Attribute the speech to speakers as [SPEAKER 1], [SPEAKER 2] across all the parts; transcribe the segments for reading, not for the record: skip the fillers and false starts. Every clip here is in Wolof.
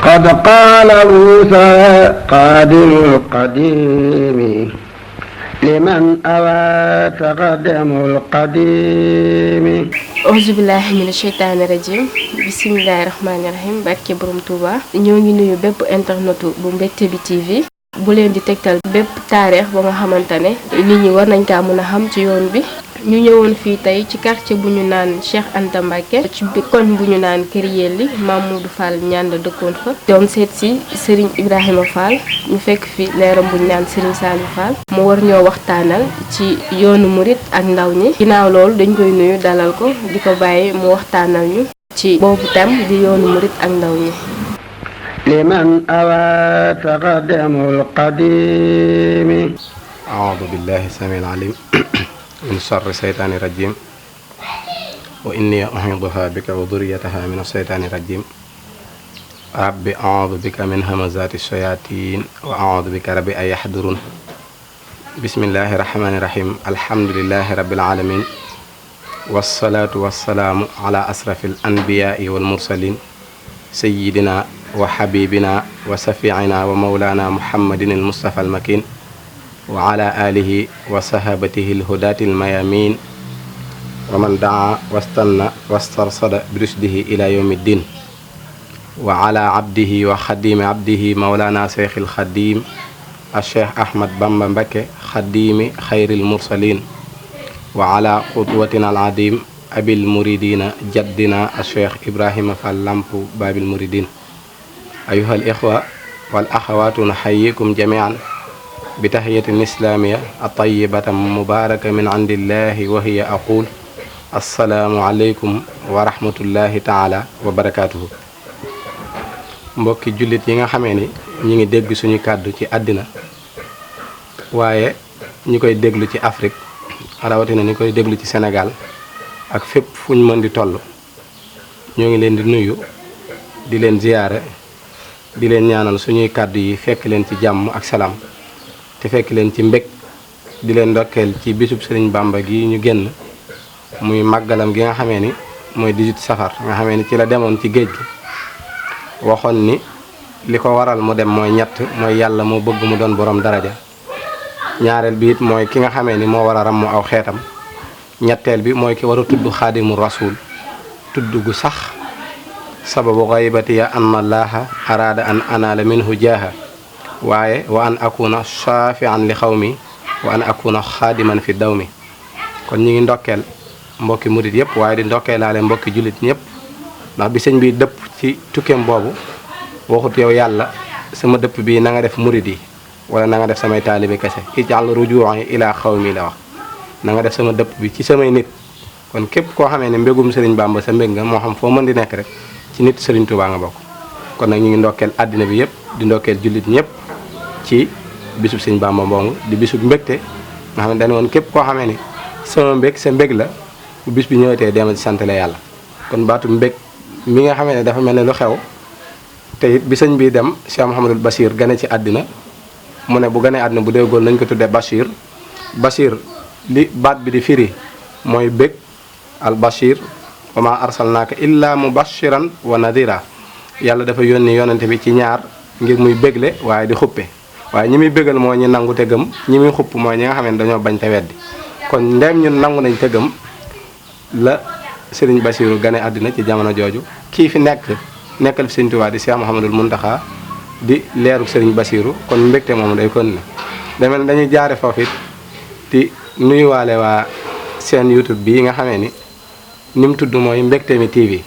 [SPEAKER 1] قد قال موسى قادم القديم لمن أوى تقدم القديم
[SPEAKER 2] auzu billahi mina sheytaani rajim bisimilahi rahmaani rahim barke borom Touba ñoo ngi nuyu bépp internetu bu Mbecté bi TV bu leen di tegtal bépp taarix ba nga xamante ne nit ñi war nañ kaa mën a xam ci yoon bi ñu ñëwoon fii tey ci quartier bu ñu naan Cheikh Anta Mbacké ci koñ bu ñu naan Kër Yelli Mamadou Fall ñaan la dëkkoon fa doon seet si Serigne Ibrahima Fall ñu fekk fi leeram bu ñu naan Serigne Saliou Fall mu war ñoo waxtaanal ci yoonu murit ak ndaw ñi ginnaaw loolu dañ koy nuyu dalal ko di ko bàyyi mu waxtaanal ñu ci boobu tam di yoonu murit ak ndaw ñi
[SPEAKER 1] لمن أوى تقدم القديم
[SPEAKER 3] أعوذ بالله السميع العليم من شر الشيطان الرجيم وإني أعيذها بك وذريتها من الشيطان الرجيم رب أعوذ بك من همزات الشياطين وأعوذ بك رب أن يحضرون بسم الله الرحمن الرحيم الحمد لله رب العالمين والصلاة والسلام على أشرف الأنبياء والمرسلين سيدنا وحبيبنا وشفيعنا ومولانا محمد المصطفى المكين وعلى آله وصحابته الهداة الميامين ومن دعا واستنى واسترصد برشده إلى يوم الدين وعلى عبده وخديم عبده مولانا شيخ الخديم الشيخ أحمد بامبا مبكي خديم خير المرسلين وعلى قدوتنا العظيم أبي المريدين جدنا الشيخ إبراهيم فال لامب باب المريدين أيها الإخوة والأخوات نحييكم جميعا بتحية الإسلامية الطيبة مباركة من عند الله وهي أقول السلام عليكم ورحمة الله تعالى وبركاته mbokki jullit yi nga xamee ni ñi ngi dégg suñu kàddu ci àddina waaye ñi koy déglu ci Afrique rawatina ñi koy déglu ci Sénégal ak fépp fu ñu mën di toll ñoo ngi leen di nuyu di leen ziyaare di leen ñaanal suñuy kàddu yi fekk leen ci jàmm ak salaam te fekk leen ci mbég di leen ndokkeel ci bisub Sëriñ Bàmba gi ñu génn muy màggalam gi nga xamee ni mooy 18 safar nga xamee ni ci la demoon ci géej gi waxoon ni li ko waral mu dem mooy ñett mooy yàlla moo bëgg mu doon borom daraja ñaareel bi it mooy ki nga xamee ni moo war a ràmm aw xeetam ñetteel bi mooy ki war a tudd xaadimu rasul tudd gu sax sababu xaybatiya an allaha araada an anaala minhu jaaha waaye wa an akuna shafian li xawmi wa an akuna xaadiman fi dawmi kon ñi ngi ndokkeel mbokki murit yëpp waaye di ndokkeelaale mbokki jullit ñëpp ndax bi sëñ bi dëpp ci tukkeem boobu waxut yow yàlla sama dëpp bi na nga def murit yi wala na nga def samay taalibe kese ijal rujuu'i ila xawmi la wax na nga def sama dëpp bi ci samay nit kon képp koo xamee ne mbégum Sëriñ Bàmba sa mbég nga moo xam foo mën di nekk rek ci nit Sëriñ Tuubaa nga bokk kon nag ñu ngi ndokkeel àddina bi yëpp di ndokkeel jullit ñëpp ci bisub Sëriñ Bàmba mbong di bisub mbégte nga xam ne dañu woon képp koo xamee ni sama mbég sa mbég la bu bis bi ñëwetee demal ci sant la yàlla kon baatu mbég mi nga xamee ne dafa mel ne lu xew te it bi sëñ bi dem Cheikh Mouhamadul Bachir gane ci àddina mu ne bu ganee àddina bu dee góor nañ ko tuddee Bachir Bachir li baat bi di firi mooy bég al Bachir wa ma arsalnaaka illa mubashiran wa nadira yàlla dafa yónni yonente bi ci ñaar ngir muy bégle waaye di xuppe waaye ñi muy bégal mooy ñi nangu te gëm ñi muy xupp mooy ñi nga xam ne dañoo bañ te weddi kon ndeem ñun nangu nañ te gëm la Serigne Bassirou gane àddina ci jamono jooju kii fi nekkal fi Serigne Touba di Cheikh Mouhamadul Mountakha di leeru Serigne Bassirou kon mbégte moom day kon ne demel ne dañuy jaare foofu it di nuyuwaale waa seen YouTube bii nga xamee ni mu tudd mooy Mbecté mi TV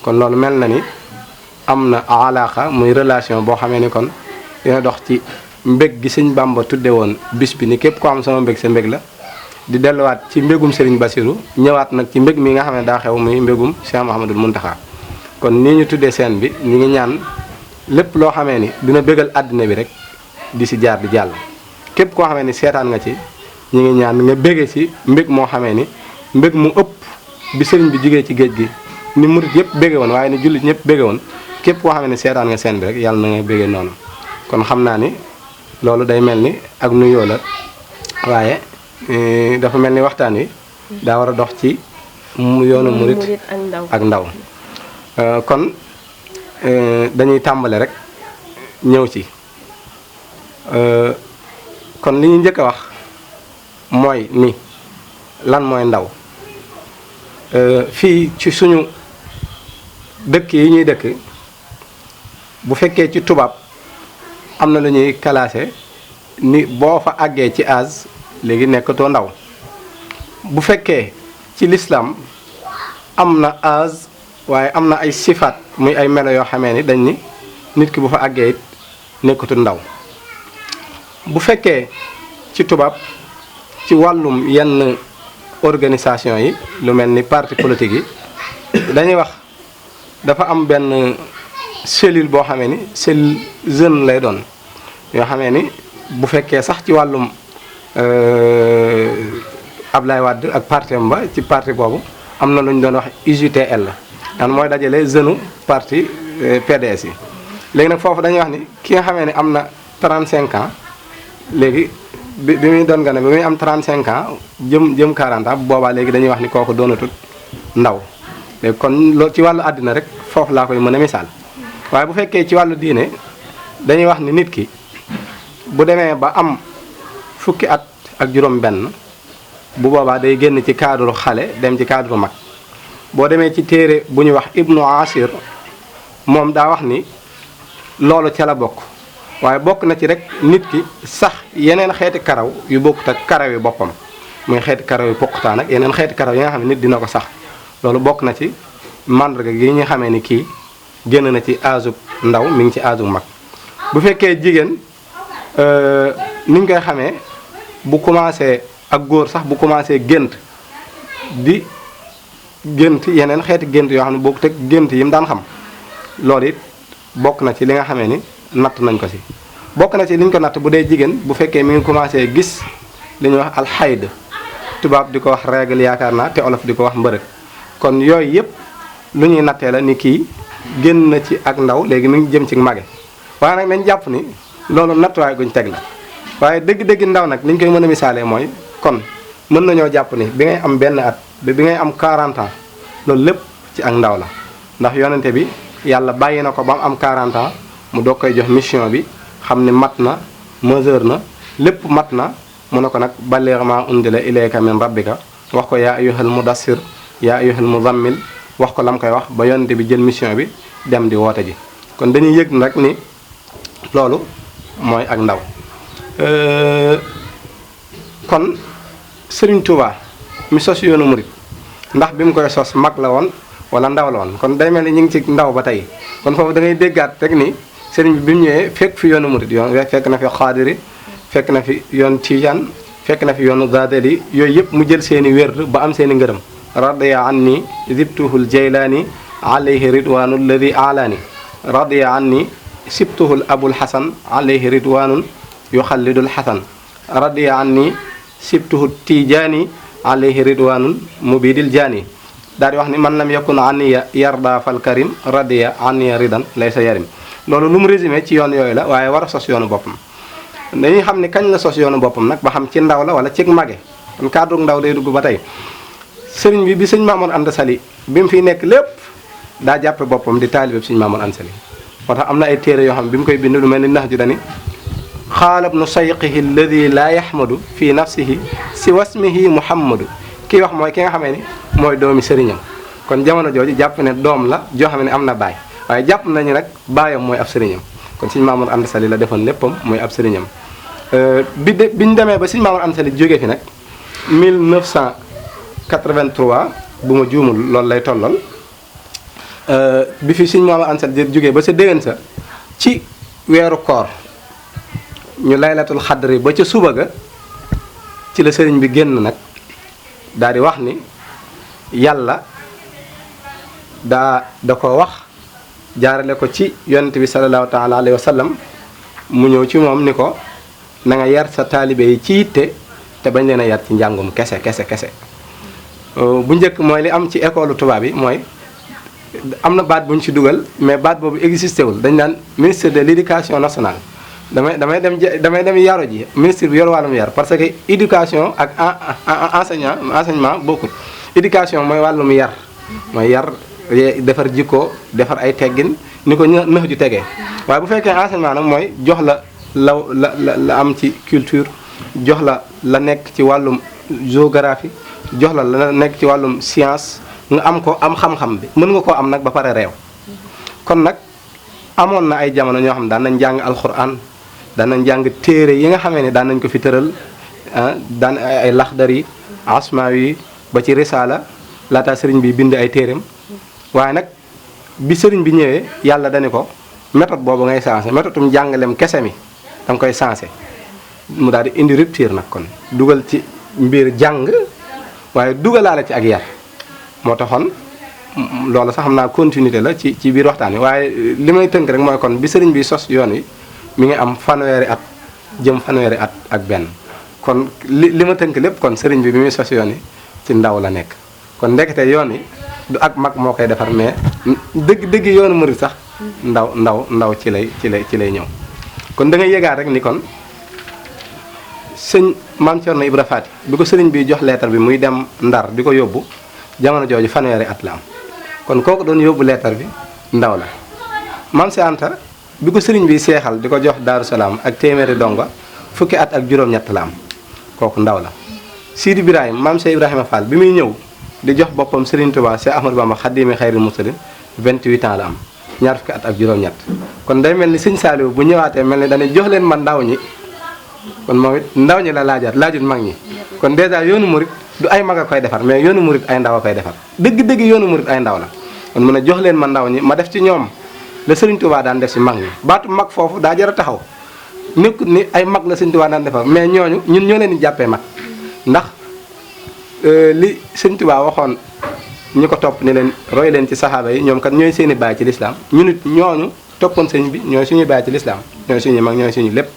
[SPEAKER 3] kon loolu mel na ni am na alaaka muy relation boo xamee ni kon dina dox ci mbég gi Sëñ Bàmba tudde woon bis bi ni képp ko am sama mbég sa mbég la di delluwaat ci mbégum Serigne Bassirou ñëwaat nag ci mbég mi nga xam ne daa xew muy mbégum Cheikh Mouhamadul Mountakha kon nii ñu tuddee seen bi ñu ngi ñaan lépp loo xamee ni dina bégal àddina bi rek di si jaar di jàll képp koo xamee ni seetaan nga ci ñu ngi ñaan nga bége si mbég moo xamee ni mbég mu ëpp bi sëriñ bi jugee ci géej gi ni murit yëpp bége woon waaye ni jullit ñëpp bége woon képp koo xamee ni seetaan nga seen bi rek yàlla na nga bége noonu kon xam naa ni loolu day mel ni ak nuyoo la waaye dafa mel ni waxtaan wi daa war a dox ci yoonu murit ak ndaw kon dañuy tàmbale rek ñëw ci kon li ñu njëkk a wax mooy ni lan mooy ndaw fii ci suñu dëkk yi ñuy dëkk bu fekkee ci tubaab am na lu ñuy classé ni boo fa àggee ci âge léegi nekkatoo ndaw bu fekkee ci lislaam am na âge waaye am na ay sifaat muy ay melo yoo xamee ni dañ ni nit ki bu fa àggee it nekkatul ndaw bu fekkee ci tubaab ci wàllum yenn organisation yi lu mel ni parti politique yi dañuy wax dafa am benn cellule boo xamee ni cellule jeune lay doon yoo xamee ni bu fekkee sax ci wàllum Ablaye Wade ak partem ba ci parti boobu am na lu ñu doon wax UJTL an mooy dajale jeune parti PDS yi léegi nag foofu dañuy wax ni ki nga xamee ni am na 35 ans léegi bi muy doon gane bi muy am 35 ans jëm 40 ans bu boobaa léegi dañuy wax ni kooku doonatul ndaw léegi kon loolu ci wàllu àddina rek foofu laa koy mën a misaal waaye bu fekkee ci wàllu diine dañuy wax ni nit ki bu demee ba am fukki at ak juróom benn bu boobaa day génn ci cadre xale dem ci cadre mag boo demee ci téere bu ñuy wax Ibnu Asir moom daa wax ni loolu ca la bokk waaye bokk na ci rek nit ki sax yeneen xeeti karaw yu bokkut ak karaw yi boppam muy xeeti karaw yu pokkutaan ak yeneen xeeti karaw yi nga xam ne nit dina ko sax loolu bokk na ci màndarga gi ñu xamee ni kii génn na ci âge ndaw mi ngi ci âge mag bu fekkee jigéen ni ñu koy xamee bu commencé ak góor sax bu commencé gént di gént yeneen xeeti gént yoo xam ne bokkut ak gént yi mu daan xam loolu it bokk na ci li nga xamee ni natt nañ ko ci bokk na ci li ñu ko natt bu dee jigéen bu fekkee mi ngi commencé gis li ñuy wax alxayd tubaab di ko wax règle yaakaar naa te olof di ko wax mbërëg kon yooyu yëpp lu ñuy nattee la ni kii génn na ci ak ndaw léegi mi ngi jëm ci mage waaye nag nañ jàpp ni loolu nattuwaay guñ teg la waaye dëgg-dëgg ndaw nag li ñu koy mën a misaalee mooy kon mën nañoo jàpp ni bi ngay am benn at bi ngay am 40 ans loolu lépp ci ak ndaw la ndax yonente bi yàlla bàyyi na ko ba mu am 40 ans mu doog koy jox mission bi xam ni mat na mesure na lépp mat na mu ne ko nag balligh maa unzila ilayka min rabbika wax ko yaa ayyuhal mudassir yaa ayyuhal muzammil wax ko lam koy wax ba yonente bi jël mission bi dem di woote ji kon dañuy yëg rek ni loolu mooy ak ndaw kon Serigne Touba mi sos yoonu murit ndax bi mu koy sos mag la woon wala ndaw la woon kon day mel ni ñu ngi ci ndaw ba tey kon foofu da ngay déggaat rek ni Serigne bi mu ñëwee fekk fi yoonu murit yoon fekk na fi xaadiri fekk na fi yoon Tijaan fekk na fi yoonu Gaadali yooyu yëpp mu jël seeni wérd ba am seeni ngërëm radiya anni zibtuhul jaylaani alayhi ridwaanu lladi alaani radiya anni sibtuhul abul hasan alayhi ridwaanun yuxallidul hasan radiya anni sibtuhu tijaani alayhi ridwaanun mubidil jaani daal di wax ni man lam yakun anniya yarda fal karim radiya anniya ridan laysa yarim loolu lu mu résumé ci yoon yooyu la waaye war a sos yoonu boppam dañuy xam ni kañ la sos yoonu boppam nag ba xam ci ndaw la wala ci mage kon cadre ndaw day dugg ba tey sëriñ bi sëñ Mamour Anta Sali bi mu fiy nekk lépp daa jàppe boppam di taalibe sëñ Mamour Anta Sali moo tax am na ay téere yoo xam bi mu koy bind lu mel ni nax ju dani xaalab nu sayqihi alladi laa yahmadu fi nafsihi si wasmihi muhammadu kii wax mooy ki nga xamee ni mooy doomi sëriñam kon jamono jooju jàpp ne doom la joo xam ne am na baay waaye jàpp nañu rek baayam mooy ab sëriñam kon sëñ Mamour Anta Sali la defoon léppam mooy ab sëriñam biñu demee ba sëñ Mamour Anta Sali jógee fi nag 1983 bu ma juumul loolu lay tollal bi fi sëñ Mamour Anta Sali jógee ba sa déwén sa ci weeru koor ñu laylatul xadri ba ca suba ga ci la sëriñ bi génn nag daal di wax ni yàlla da ko wax jaarale ko ci yonent bi sallallahu taala alayhi wa sallam mu ñëw ci moom ni ko na nga yar sa taalibe yi ci yitte te bañ leen a yar ci njàngum kese bu njëkk mooy li am ci école tubaab yi mooy am na baat bu ñu ci dugal mais baat boobu existé wul dañ naan ministre de l'éducation nationale damay dem yaro ji ministre bi yor wàllum yar parce que éducation ak enseignement bokkul éducation mooy wàllum yar mooy yar defar jikko defar ay teggin ni ko nëx ju tegee waaye bu fekkee enseignement nag mooy jox la la am ci culture jox la nekk ci wàllum géographie jox la nekk ci wàllum science nga am ko am xam-xam bi mën nga koo am nag ba pare réew kon nag amoon na ay jamono ñoo xam ne daan nañ jàng alxuraan daan nañ jàng téere yi nga xamee ne daan nañ ko fi tëral daan ay laxdari asmaawi ba ci risaala laata sëriñ bi bind ay téereem waaye nag bi sëriñ bi ñëwee yàlla dani ko méthode boobu ngay sensé méthode um jàngaleem kese mi da nga koy sensé mu daal di indi rupture nag kon dugal ci mbir jàng waaye dugalaale ci ak yar moo taxoon loolu sax xam naa continuité la ci biir waxtaan wi waaye li may tënk rek mooy kon bi sëriñ bi sos yoon wi mi ngi am fanweeri at jëm fanweeri at ak benn kon li ma tënk lépp kon sëriñ bi muy sos yoon wi ci ndaw la nekk kon ndekete yoon wi du ak mag moo koy defar mais dëgg yoonu murid sax ndaw ci lay ñëw kon da ngay yëgaat rek ni kon sëñ Maam Cerno Ibra Faati bi ko sëriñ bi jox leetar bi muy dem Ndar di ko yóbbu jamono jooju fanweeri at la am kon kooku doon yóbbu leetar bi ndaw la Maam Si Anta bi ko sëriñ bi seexal di ko jox Daaru Salaam ak téeméeri donga fukki at ak juróom-ñett la am kooku ndaw la Sidi Ibrahima Maam Cheikh Ibrahima Fall bi muy ñëw di jox boppam Serigne Touba Cheikh Ahmadou Bamba Xaadimi Xayril Mursalin 28 ans la am ñaar fukki at ak juróom-ñett kon day mel ni sëñ Saliou bu ñëwaatee mel ni dañuy jox leen ma ndaw ñi kon moom it ndaw ñi la laajut mag ñi kon dèjà yoonu murit du ay mag a koy defar mais yoonu murit ay ndaw a koy defar dëgg yoonu murit ay ndaw la kon mu ne jox leen ma ndaw ñi ma def ci ñoom la Serigne Touba daan def si mag ñi baatu mag foofu daa jar a taxaw nekkut ni ay mag la Serigne Touba daan defar mais ñooñu ñun ñoo leen di jàppee mag ndax li Serigne Touba waxoon ñi ko topp ni leen roy leen ci saxaaba yi ñoom kat ñooy seeni baay ci lislaam ñu nit ñooñu toppoon sëñ bi ñooy suñuy baay ci lislaam ñooy suñu mag ñooy suñu lépp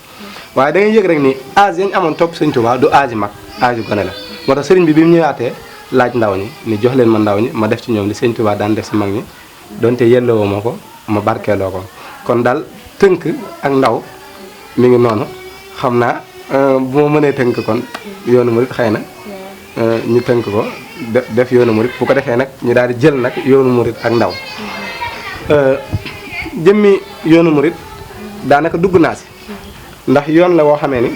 [SPEAKER 3] waaye da ngay yëg rek ni âge yañ amoon topp Serigne Touba du âge mag âge yu gone la moo tax sëriñ bi mu ñëwaatee laaj ndaw ñi ni jox leen ma ndaw ñi ma def ci ñoom li Serigne Touba daan def si mag ñi donte yelloo ma ko ma barkeeloo ko kon daal tënk ak ndaw mi ngi noonu xam naa bu ma mënee tënk kon yoonu murit xëy na ñu tënk ko def yoonu murit bu ko defee nag ñu daal di jël nag yoonu murit ak ndaw jëmmi yoonu murit daanaka dugg naa si ndax yoon la woo xamee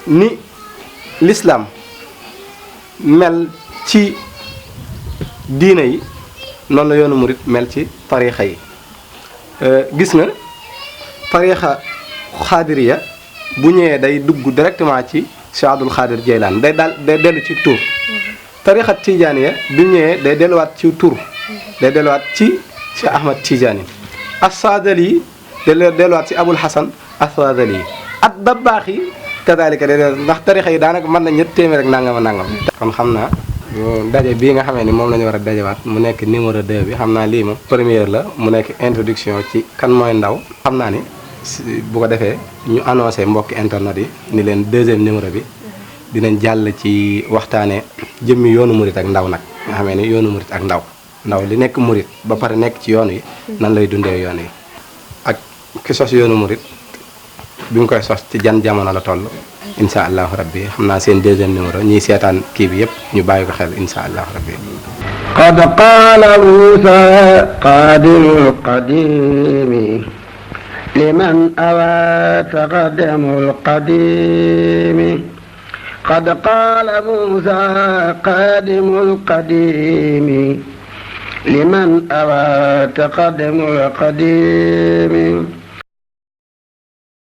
[SPEAKER 3] ni l'islam mel ci diina yi noonu la yoonu murit mel ci tariixa yi gis nga tariixa xaadiriya bu ñëwee day dugg directement ci Cheikh Abdul Xaadir Jeylaan day dellu ci tur tariixa tijaaniya bi ñëwee day delluwaat ci tur day delluwaat ci Cheikh Ahmad Tijaani as-Saadali day delluwaat ci Abul Hasan as-Saadali at Dabbaax yi kadaalika day dellu ndax tariixa yi daanaka mën na ñett téeméer rek nangam kon xam naa daje bii nga xamee ni moom la ñu war a dajewaat mu nekk numéro 2 bi xam naa lii moom première la mu nekk introduction ci kan mooy ndaw xam naa ni bu ko defee ñu annoncé mbokki internet yi ni leen deuxième numéro bi dinañ jàll ci waxtaane jëmmi yoonu murit ak ndaw nag nga xamee ni yoonu murit ak ndaw li nekk murit ba pare nekk ci yoon yi nan lay dundee yoon yi ak ki sos yoonu murit bi mu koy sos ci jan jamono la toll insha allahu rabbi xam naa seen deuxième numéro ñiy seetaan kii bi yëpp ñu bàyyi ko xel insha allahu rabbi
[SPEAKER 1] qad qaala Muusaa qaadimul qadiimi liman awaa taqaddamul qadiimi qad qaala Muusaa qaadimul qadiimi liman awaa taqaddamul qadiimi